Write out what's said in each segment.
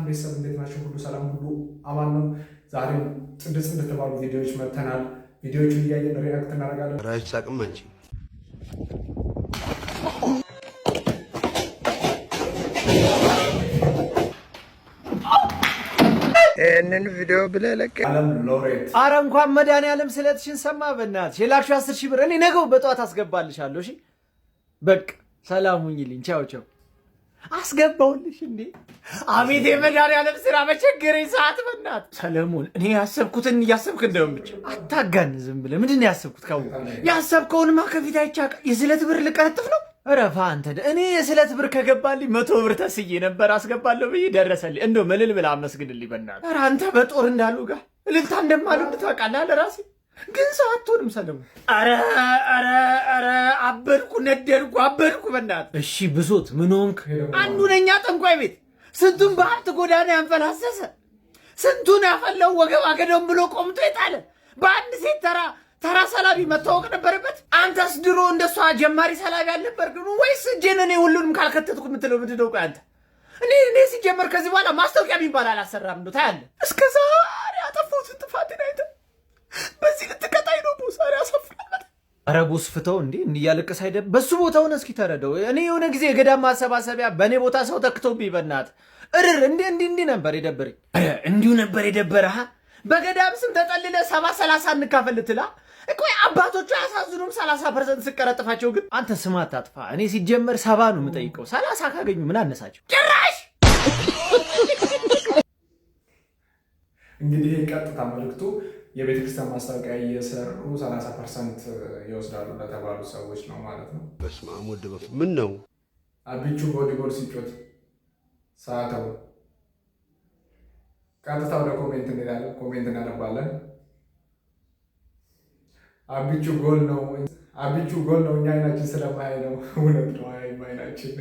ቤተሰብ እንዴት ናቸው? ሁሉ ሰላም፣ ሁሉ አማን ነው። ዛሬም ጽድት ጽድት ባሉ ቪዲዮዎች መጥተናል። ቪዲዮዎቹን እያየን react እናደርጋለን። ኧረ አይሳቅም አንቺ። ይህንን ቪዲዮ ብለህ ለቀህ ዓለም ሎሬት። አረ እንኳን መድኃኒዓለም ስለትሽን ሰማ። በእናትሽ የላክሽው 10,000 ብር እኔ ነገው በጠዋት አስገባልሻለሁ። እሺ በቃ ሰላም ሁኚልኝ። ቻው ቻው። አስገባውልሽ እንዴ! አቤት የመድኃኒዓለም ስራ በቸገረኝ ሰዓት። በእናትህ ሰለሞን፣ እኔ ያሰብኩትን እያሰብክ እንደውም ብቻ አታጋን። ዝም ብለህ ምንድን ነው ያሰብኩት? ካወቅህ ያሰብከውንማ ከፊት አይቻቅ። የስለት ብር ልቀረጥፍ ነው። እረፋ አንተ። እኔ የስለት ብር ከገባልኝ 100 ብር ተስዬ ነበር አስገባለሁ ብዬ ደረሰልኝ። እንደው እልል ብለህ አመስግንልኝ በእናትህ። ኧረ አንተ በጦር እንዳሉ ጋር እልልታ እንደማሉ ታውቃለህ። ለራሴ ግን ሰው አትሆንም ሰለሞን። ኧረ ኧረ ኧረ አበድኩ፣ ነደድኩ፣ አበድኩ በእናትህ። እሺ ብሶት ምን ሆንክ? አንዱ ነኛ ጠንቋይ ቤት ስንቱን በሀብት ጎዳና ያንፈላሰሰ፣ ስንቱን ያፈለው ወገብ አገደም ብሎ ቆምጦ የጣለ በአንድ ሴት ተራ ተራ ሰላቢ መታወቅ ነበረበት። አንተስ ድሮ እንደሷ ጀማሪ ሰላቢ አልነበርክም ወይስ እጄን እኔ ሁሉንም ካልከተትኩ የምትለው ምንድን ነው? ቆይ አንተ እኔ ሲጀመር ከዚህ በኋላ ማስታወቂያ የሚባል አላሰራም ነው ታያለህ። እስከ ዛሬ ያጠፋሁትን ጥፋቴን አይተህ በዚህ ልትቀጣኝ ነው boss? ኧረ ያሳፍራል። ኧረ boss ፍተው እንዴ! እያለቀሰ አይደል? በሱ ቦታ ሆነ እስኪ ተረደው። እኔ የሆነ ጊዜ የገዳም ማሰባሰቢያ በእኔ ቦታ ሰው ተክቶብኝ በእናትህ እርር እንዲህ እንዲህ እንዲህ ነበር የደበረኝ። ኧረ እንዲሁ ነበር የደበረህ። በገዳም ስም ተጠልለ 70-30 እንካፈል ትላ። ቆይ አባቶቹ አያሳዝኑም? 30% ስቀረጥፋቸው ግን አንተ ስም አታጥፋ። እኔ ሲጀመር 70 ነው የምጠይቀው። 30 ካገኙ ምን አነሳቸው ጭራሽ። እንግዲህ ይህ ቀጥታ መልዕክቱ የቤተክርስቲያን ማስታወቂያ እየሰሩ 30% ይወስዳሉ ለተባሉ ሰዎች ነው ማለት ነው። በስመ አብ ወወልድ ወመንፈስ ምን ነው? አቢቹ ቮሊቦል ሲጮት ሰዓተው። ቀጥታ ወደ comment እንሄዳለን። Comment እናነባለን። አቢቹ ጎል ነው፣ አቢቹ ጎል ነው። እኛ አይናችን ስለማያይ ነው። እውነት ነው፣ አያይም አይናችን።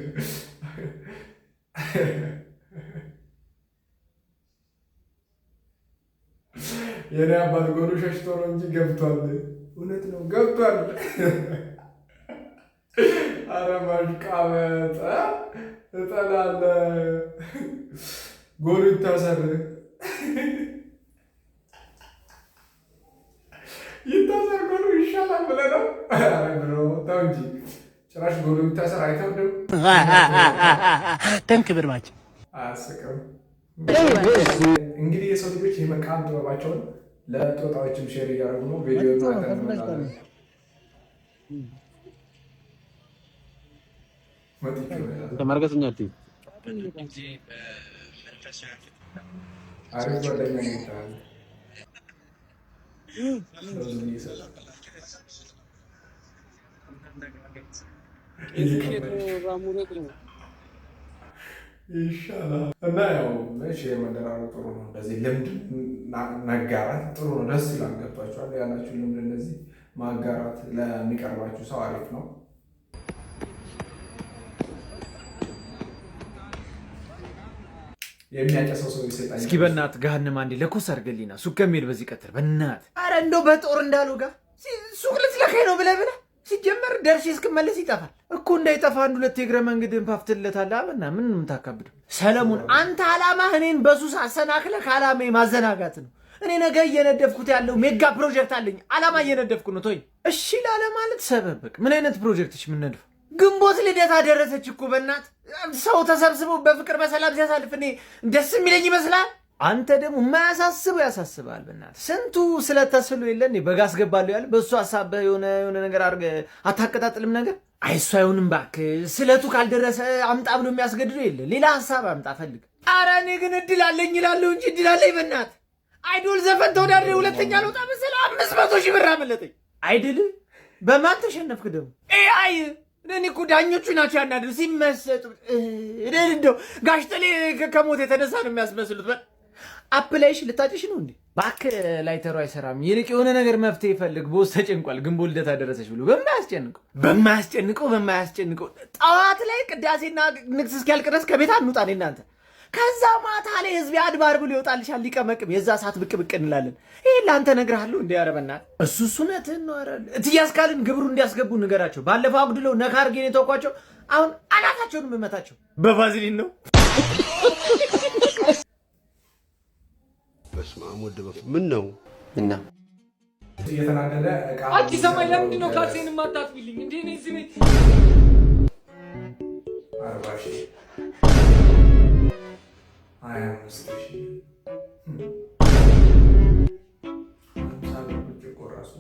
የኔ አባት ጎሉ ሸሽቶ ነው እንጂ ገብቷል። እውነት ነው ገብቷል። አረ ማሽቃበጥ እጠላለሁ። ጎሉ ይታሰር ይታሰር፣ ጎሉ ይሻላል ብለህ ነው? ኧረ bro ተው እንጂ ጭራሽ ጎሉ ይታሰር አይከብድም። Thank you very much. አያስቅም። እንግዲህ የሰው ልጆች የመቃም ጥበባቸውን ለጦጣዎችም share እያደረጉ ነው። ቪዲዮ አይተን እንመጣለን። መጥቼ አሪፍ ጓደኛ ይታል። ይሻላል እና ያው share መደራረግ ጥሩ ነው። እንደዚህ ልምድ መጋራት ጥሩ ነው። ደስ ይላል። ገብቷችኋል? ያላችሁ ልምድ እንደዚህ ማጋራት ለሚቀርባችሁ ሰው አሪፍ ነው። የሚያጨሰው ሰው ይሰጣል። እስኪ በእናትህ ገሃነም አንዴ ለኮስ አድርገልኝና ሱቅ ከሚሄድ በዚህ ቀትር በእናትህ። ኧረ እንደው በጦር እንዳሉ ጋር ሱቅ ልትለካኝ ነው ብለህ ብለህ ሲጀመር ደርሼ እስክመለስ ይጠፋል እኮ። እንዳይጠፋ አንድ ሁለት የእግረ መንገድህን ፓፍትለታለህ። አበና ምን የምታካብደው ሰለሞን፣ አንተ ዓላማህ እኔን በሱስ አሰናክለህ ከዓላማዬ ማዘናጋት ነው። እኔ ነገ እየነደፍኩት ያለው mega project አለኝ። ዓላማ እየነደፍኩ ነው። ተወኝ እሺ ላለማለት ሰበብቅ ምን አይነት ፕሮጀክትሽ የምንነድፈው? ግንቦት ልደታ ደረሰች እኮ በእናት ሰው ተሰብስቦ በፍቅር በሰላም ሲያሳልፍ እኔ ደስ የሚለኝ ይመስላል። አንተ ደግሞ የማያሳስበው ያሳስባል። በእናትህ ስንቱ ስለተስሎ የለ እንዴ በጋ አስገባለሁ ያለ በእሱ ሀሳብ የሆነ የሆነ ነገር አድርገህ አታቀጣጥልም ነገር። አይ እሱ አይሆንም እባክህ። ስለቱ ካልደረሰ አምጣ ብሎ የሚያስገድደው የለ። ሌላ ሀሳብ አምጣ ፈልግ። ኧረ እኔ ግን እድል አለኝ እላለሁ እንጂ እድል አለኝ በእናትህ። አይዶል ዘፈን ተወዳድሬ ሁለተኛ ልወጣ መሰለህ 500,000 ብር አመለጠኝ። አይድል በማን ተሸነፍክ ደግሞ? AI። እኔ እኮ ዳኞቹ ናቸው ያናድዱ ሲመሰጡ። እንደው ጋሽ ጥሌ ከሞት የተነሳ ነው የሚያስመስሉት። አፕላይሽ ልታጭሽ ነው እንዴ? እባክህ ላይተሩ አይሰራም። ይልቅ የሆነ ነገር መፍትሄ ይፈልግ። boss ተጨንቋል። ግንቦት ልደታ ደረሰች ብሎ በማያስጨንቀው በማያስጨንቀው በማያስጨንቀው ጠዋት ላይ ቅዳሴና ንግስ እስኪያልቅ ድረስ ከቤት አንውጣ እኔ እናንተ። ከዛ ማታ ላይ ህዝብ አድባር ብሎ ይወጣልሻል ሊቀመቅም የዛ ሰዓት ብቅ ብቅ እንላለን። ይሄን ለአንተ እነግርሃለሁ። እንዲ ኧረ በእናትህ እሱ እውነትህን ነው። ኧረ እትዬ አስካልን ግብሩ እንዲያስገቡ ንገራቸው። ባለፈው አጉድለው ነካ አድርጌ ነው የተውኳቸው። አሁን አናታቸውን የምመታቸው በቫዝሊን ነው። በስመ አብ ወወልድ ወመንፈስ ምን ነው? ምን ነው? እየተናደደ እቃ አንቺ ሰማይ ለምንድን ነው ካልሴን የማታጥቢልኝ? እንዴ እኔ እዚህ ቤት 40,000፣ 25,000፣ 50 ብር ብርጭቆ ራሱ።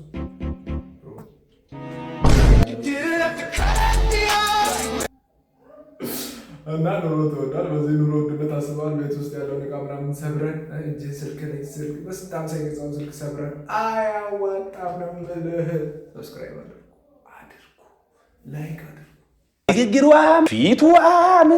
እና ኑሮ ተወዷል። በዚህ ኑሮ ውድነት አስበዋል። ቤት ውስጥ ያለውን እቃ ምናምን ሰብረን እጅ ስልክ ላይ ስልክ በስንት ሃምሳ የገዛውን ስልክ ሰብረን አያዋጣም ነው የምልህ። Subscribe አድርጉ አድርጉ፣ like አድርጉ። ንግግሯም ፊቷም።